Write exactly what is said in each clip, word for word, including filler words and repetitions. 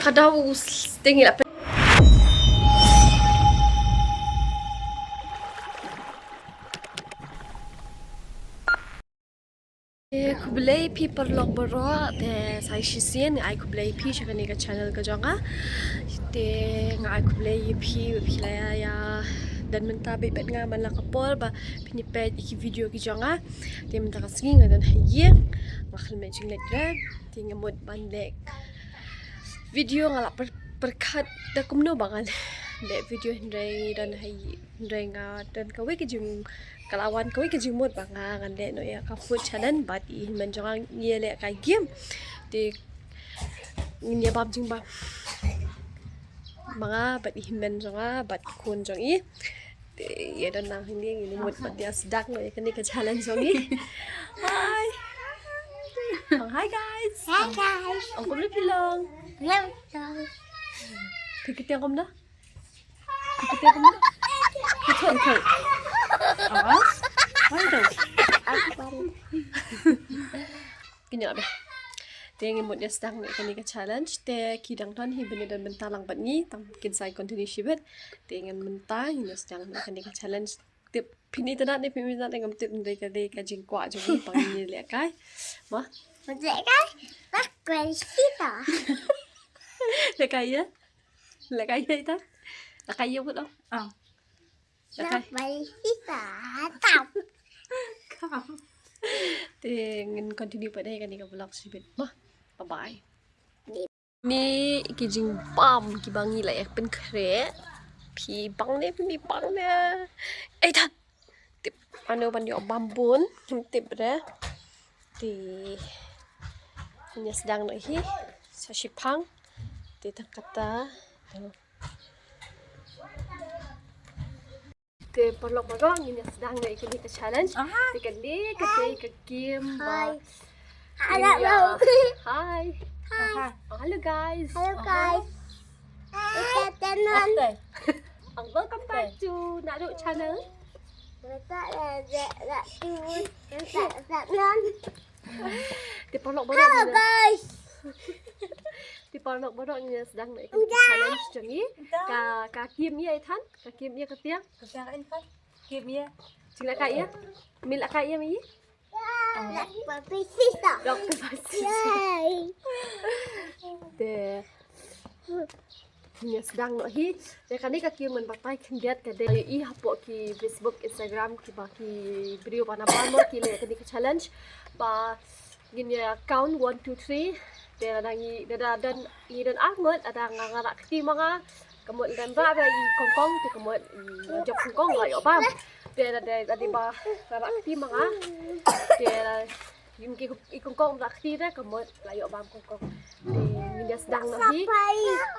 Ka dei u s-, te ngi la pyn- Te khublei phi paralok baroh, te sa shisien nga ai khublei phi sha kane ka channel ka jong nga. Te nga ai khublei ïa phi, phi la ïa, ïa don mynta bad, bad nga man la ka por ba phin ïa peit ïa ki video ki jong nga. Te mynta ka sngi nga don ha ïing, nga khlem leit jingleit re. Te nga mut ban leh video, nga la pyrkhat da kumno ba ngan leh video, hynrei don ha ïing, hynrei nga don kawei ka jing, ka la wan kawei ka jingmut ba nga ngan leh noh ïa ka food challenge bad i hynmen jong nga, ngi ïa leh ka game. Te ngin ïa bam jingbam ma nga bad i hynmen jong nga bad khun jong i. Te ïa don nang hangne, ngin mut ban ïa sdang noh ïa kane ka challenge jong ngi. Hi. Oh, hi guys. Hi guys. Ong kumno phi long? Hello. Phi kyrteng kumno? Phi kyrteng kumno? Phi kyrteng kumno? Awas. Why though? Kine abe. Te ngin mut ïa sdang noh ïa kane ka challenge. Te ki dang don hi ban ïa don bynta lang bad ngi, tang kin sa ïa continue shibit. Te ngin mynta ngin ïa sdang noh ïa kane ka challenge. Tip phin itynnad ne phim itynnad ne ngam tip, hynrei ka dei ka jingkwah jong ngi ba ngin ïa lehkai. Mo? Lehkai? Lehkai shisha. Lehkai ïa? Lehkai ïa ita? Lehkai ïa, put, oh. Ah. Okay. Lehkai shisha. Tap. Kam. Te ngin continue pat ïa kane ka vlog shibit. Mo? Bye bye. Ni ki jingbam kiba ngi la ïa pynkhreh. Phi bang ne, phi bang ne. Ei, Than. Tip mano ban ïoh bam bun, ngim tip re. Te ngin ïa sdang noh hi sa shiphang. Te tang kata. Te paralok baroh, ngin ïa sdang noh ïa kane ka challenge. Aha. Te kane ka dei ka game ba. Hi. Hello. Hi. Hi. Oh, hello guys. Hello guys. Hi. And welcome back to Nahdok channel. Te paralok baroh, hello guys. Te paralok baroh, ngi sdang noh ïa ka challenge jong ngi. Ka, ka game ïa, Than, ka game ïa ka tiang. Ka tiang, Than. Game ïa. Jing la ka ïa. Mil la ka ïa mi. Rock, paper, scissors. Rock, paper, scissors. Yay. Te ngin ïa sdang noh hi. Te kane ka game ngan batai khyndiat, ka dei ïohi hapoh ki Facebook, Instagram, kiba ki briew ba na Burma ki leh kane ka challenge. Ba ngin ïa count one, two, three. Te lada ngi, lada don, ngi don ar ngut, lada nga, nga rah kti ma nga, ka mut lada rah ba i kongkong, te ka mut i jop kongkong la ïoh bam. Te lada, lada ba nga rah kti ma nga, te Ngim ki i kongkong ba kti da ka mut la ïoh bam kongkong. Te ngin ïa sdang noh hi.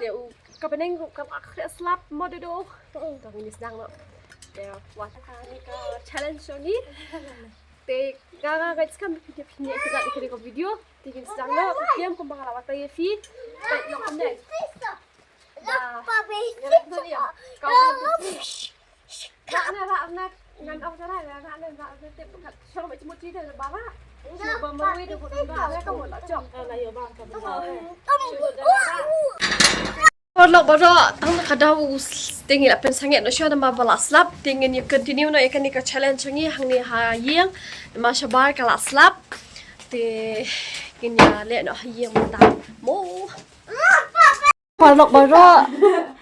Te u ka bneng ruh ka la khreh slap mo dodo. Te ngin ïa sdang noh. Te wat ka challenge jong ngi. Te nga nga guys kam phi phi ïa ka video. Te ngin sdang noh. Kiam kumba nga la wat ïa phi. Te noh kumne. Paralok baroh, tang ka daw u s-, te ngi la pynsangeh noh shuwa namar ba la slap, te ngin ïa continue noh ïa kane ka challenge ngi hangne ha ïing, namar shabar ka la slap, te ngin ïa leh noh ha ïing mynta mo. Paralok baroh,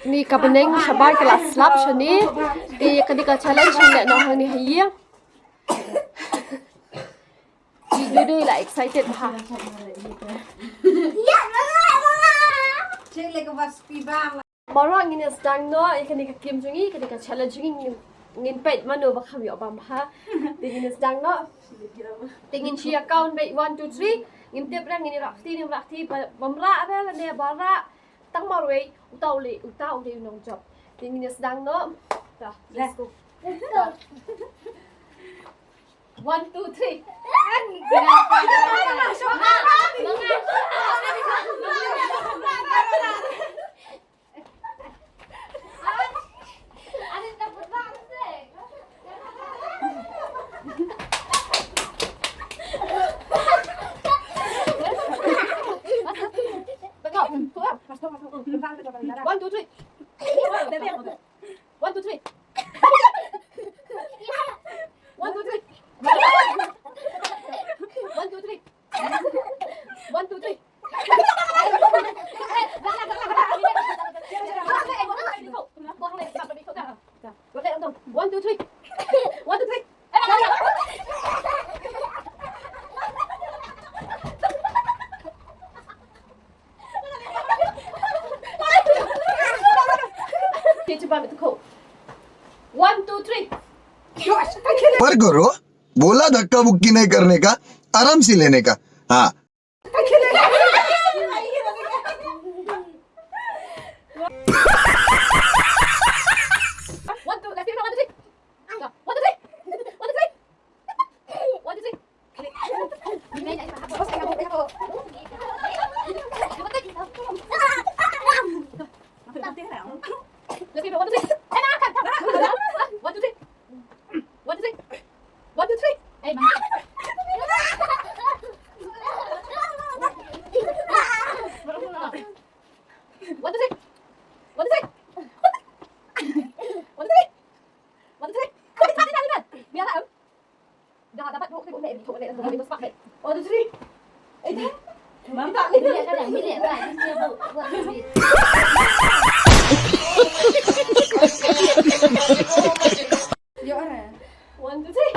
ni ka bneng shabar ka la slap shane. Te kane ka challenge ngi leh noh hangne ha ïing. Ki Dudu i la excited bha. Baroh ngin ïa sdang noh ïa kane ka game jong ngi, kane ka challenge jong ngi, ngin, ngin peit mano ba kham ïoh bam bha. Te ngin ïa sdang noh. Te ngin shu ïa count beit one, two, three. Ngim tip re, ngin ïa rah kti, ngim rah kti, ba, bym rah re lane ba rah. Tang marwei, uta u leh, uta u leh u nongjop. Te ngin ïa sdang noh. Ta, let's go. Ta. One, two, three. One, two, three. One, two, three. One, two, three. One, two, three. One, two, three. One, two, three. One, two, three. One, two, three. पर करो, बोला धक्का मुक्की नहीं करने का, आराम से लेने का। हाँ। One, two, left, right, one, two, three. One, two, three. One, two, three. One, two, three. Left, right, one, two, three. One, two, three. One, two, three. One, two, three. Hey, man. One, two, three. One, two, three. One, two, three. One, two, three. Biar lah. Dah dapat dua kali boleh, boleh, boleh, boleh, boleh. One, two, three. Eh, dah. Mantap. Boleh, boleh, boleh. One, two, three.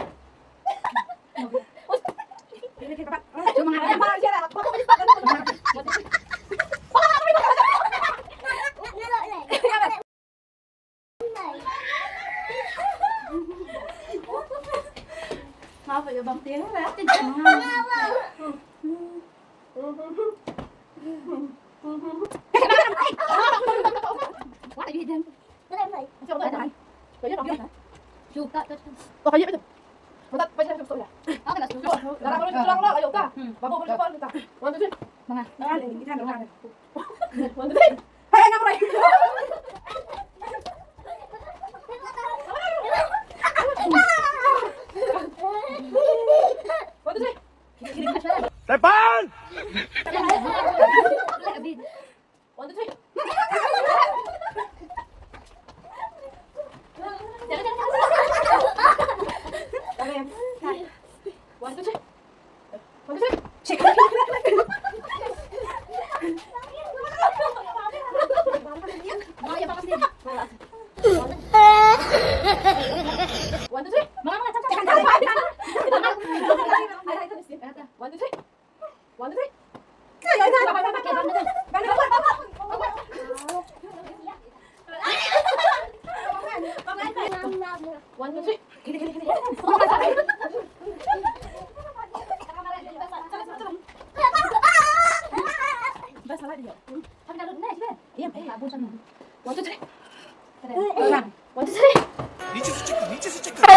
Tepan! One, two, three. One, two, three. One, two, three. One, two, three. One, two, three. One, two, three. One, two, three. One, two, three. नीचे से check कर, नीचे से check कर।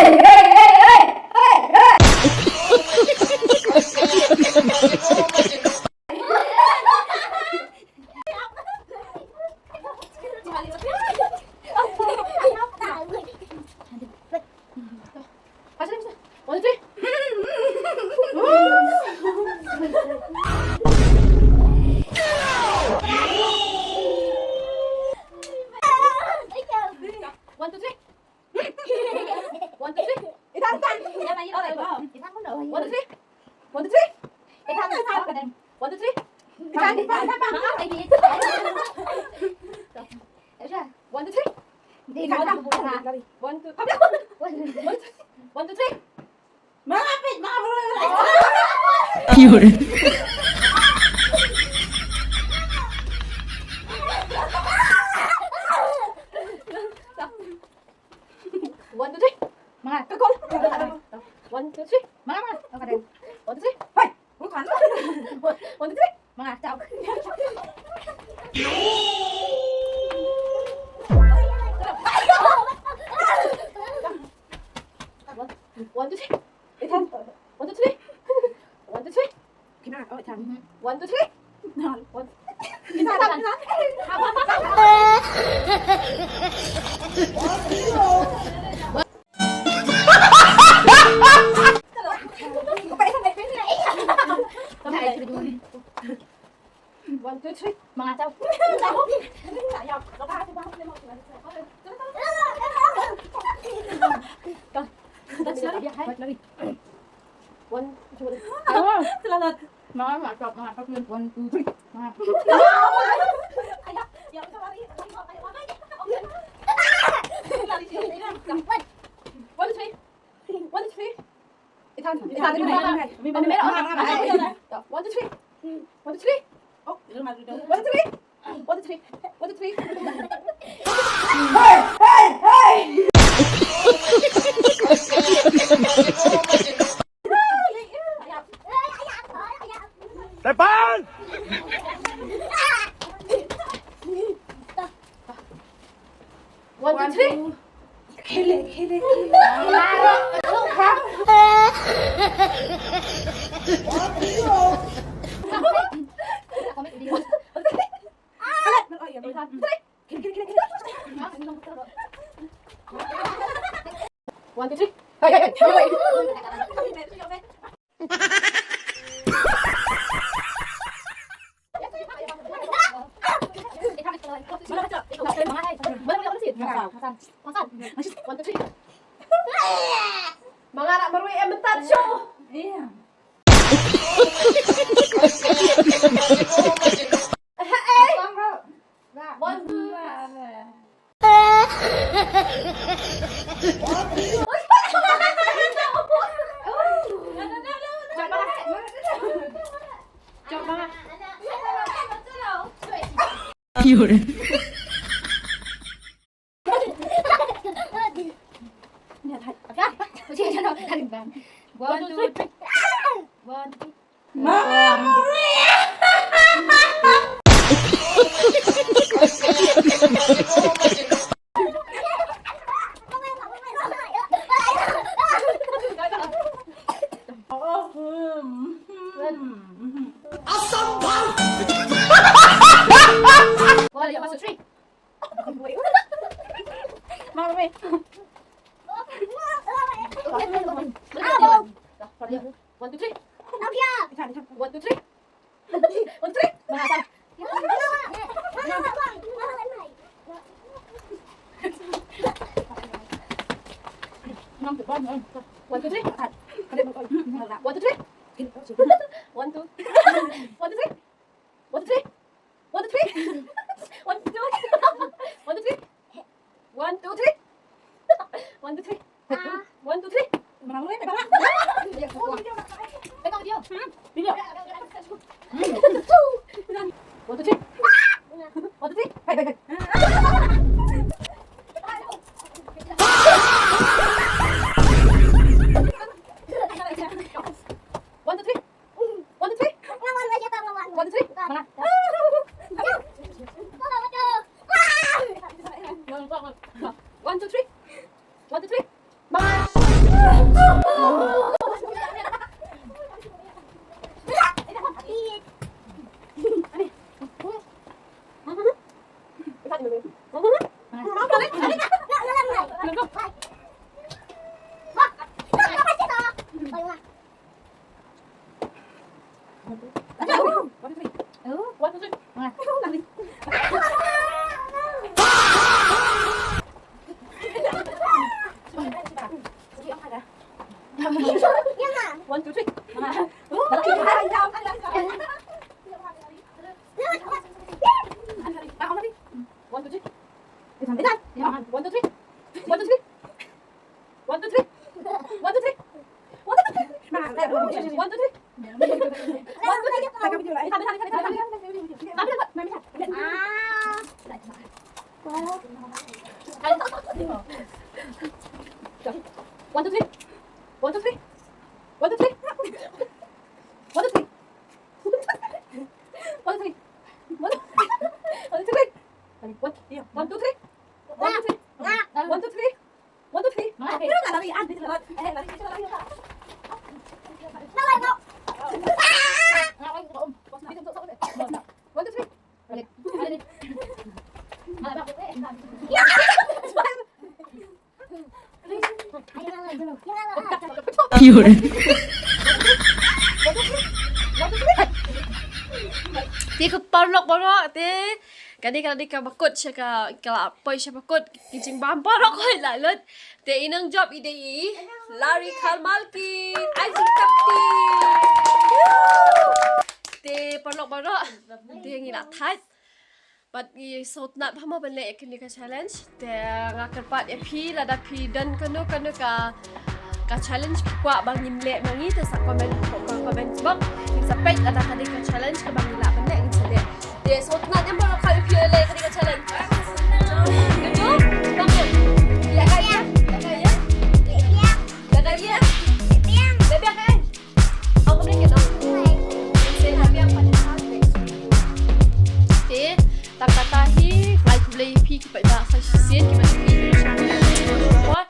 One, two, three. One, two, three. One, two, three. One, two, three. One, two, three. One, two, three. One, two, three. One, two, one, two, three. One, two, three. One, two, three. One, two, three. Hey, bukan. One, two, three. One, two, three. One, two, three. One, two, three. One, two, three. One, two, three. One, two, three. One, two, three. One, two, three. One, two, three. Oh, one, two, three. One, two, three. One, two, three. Hey, hey, hey! Tepan! One, two, three. Khele, khele, khele. One, two, three. Hey, hey, hey. One, two, three. Manga nak merui em bentar show. Iya. One, two. One, two, three. One, two, three. Mama Maria! Asam bal! One, two, three. Mama Maria. One, two, three. One, two, three. One, two, three. One, two, three. One, two, three. One, two. One, two, three. One, two, three. One, two, three. One, two, three. One, two, three. One, two, three. One, two, three. Pegang video. Video. One, two, three. One, two, three. Hey, hey, hey. One, two, three. One, two, three. One, two, three. One, two, three. One, two, three. One, two, three. One, two, three. One, two, three. One, two, three. One, two, three. One, two, three. One, two, three. One, two, three. One, two, three. One, two, three. One, two, three. One, two, three. One, two, three. One, one, two, three. One, yeah. One, two, three. One, two, three. One, two, three. One, two, three. One, two, three. One, two, three. Te ka paralok paralok te. Kane ka dei kaba kut sha ka, ka la poi sha ba kut, ki jingbam baroh hoi la lut. Te i nongjop i dei i Larry Karmalki. Ai jingkapti. Te paralok baroh, te ngi la thait. Bad i sngewtynnat bha mo ban leh ïa kane ka challenge. Te nga kyrpad ïa phi, lada phi don kano kano ka, ka challenge phi kwah ba ngin leh ma ngi, te sa comment hapoh ka comment box. Ngin sa peit lada ka dei ka challenge kaba ngi lah ban leh, ngin sa leh. Te sngewtynnat ïa baroh, khamtam phi leh ka dei ka challenge. Betul? Comment. Ïa ka ïa. Ïa ka ïa. Ïa ka ïa. Ïa ka ïa. Te tang kata hi, khublei, khublei ïa phi ki paidbah sa shisien kiba sngewthuh ïa ka.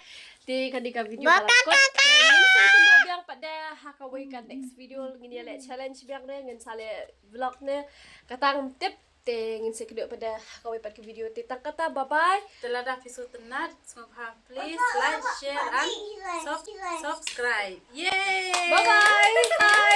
Te kane ka video ka la kut. Te ngin sa ïakynduh biang pat de ha kawei ka next video, ngin ïa leh challenge biang ne, ngin sa leh vlog ne. Kata ngam tip. Te ngin sa ïakynduh pat de ha kawei pat ka video. Te tang kata, bye bye. Te lada phi sngewtynnat, sngewbha please like, share and sub- subscribe. Yay! Bye bye. Bye.